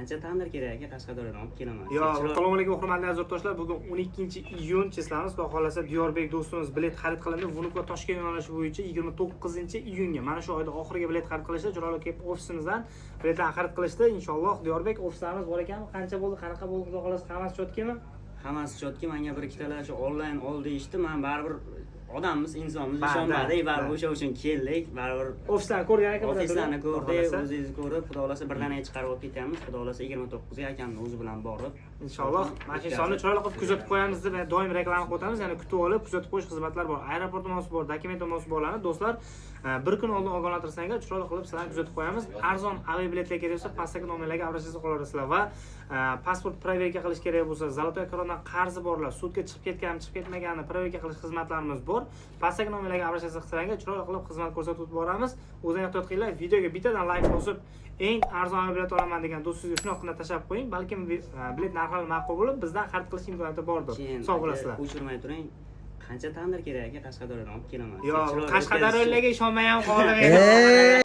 Qancha tandir kerak, aka, Qashqadaryodan olib kelaman. Yo, assalomu alaykum, hurmatli aziz yurtdoshlar. Bugun 12-iyun число miz. Xudo xohlasa, Diyorbek do'stimiz bilet xarid qilindi. Vnukovo Toshkent yo'nalishi bo'yicha 29-iyunga. Mana shu oyda oxiriga bilet xarid qilishdi. Chiroyli kelib ofisimizdan biletlarni xarid qilishdi. Inshaalloh, Diyorbek, ofislarimiz bor ekanmi? Qancha bo'ldi? Qanaqa bo'ldi? Xudo xohlasa, hammasi чётко mi? Hammasi чётко. Manga bir ikkitalar shu onlayn ol deyishdi. Man baribir odammiz, insonmiz, Ba, ishonmadik. da, Baribir da. o'sha uchun keldik. Baribir Ofislarni ko'rgan ekan. Ofislarni ko'rdik, xohlasa. O'zingiz ko'rib, xudo xohlasa, birdaniga chiqarib olib ketamiz. Xudo xohlasa, 29ga akamni o'zi bilan borib. Inshaalloh, mana shu insonni chiroyli qilib kuzatib qo'yamiz deb doim reklama qilib o'tamiz. Ya'ni kutib olib, kuzatib qo'yish xizmatlari bor. Aeroport mosi bor, dokument mosi borlarni do'stlar, bir kun oldin ogohlantirsanglar, chiroyli qilib sizlarni kuzatib qo'yamiz. Arzon aviabiletlar kerak bo'lsa, pastdagi nomerlarga обращаться qilaverasizlar va pasport проверка qilish kerak bo'lsa, золотой корона qarzi borlar, sudga chiqib ketganmi, chiqib ketmaganini проверка qilish xizmatlarimiz bor. Pastdagi nomerlarga обращаться qilsanglar, chiroyli qilib xizmat ko'rsatib o'tib boramiz. O'zinglar ehtiyot qilinglar. Videoga bittadan layk bosib, eng arzon aviabilet olaman degan do'stingizga shunaqa tashlab qo'ying. Balkim bilet narxlari ma'qul bo'lib, bizdan xarid qilish imkoniyati bordir. Keyin Sog' bo'lasizlar. O'chirmay turing. Qancha tandir kerak, aka, Qashqadaryodan olib kelaman. Yo, Chiroyli. Qashqadaryoliklarga ishonmay ham qoldim. Ey!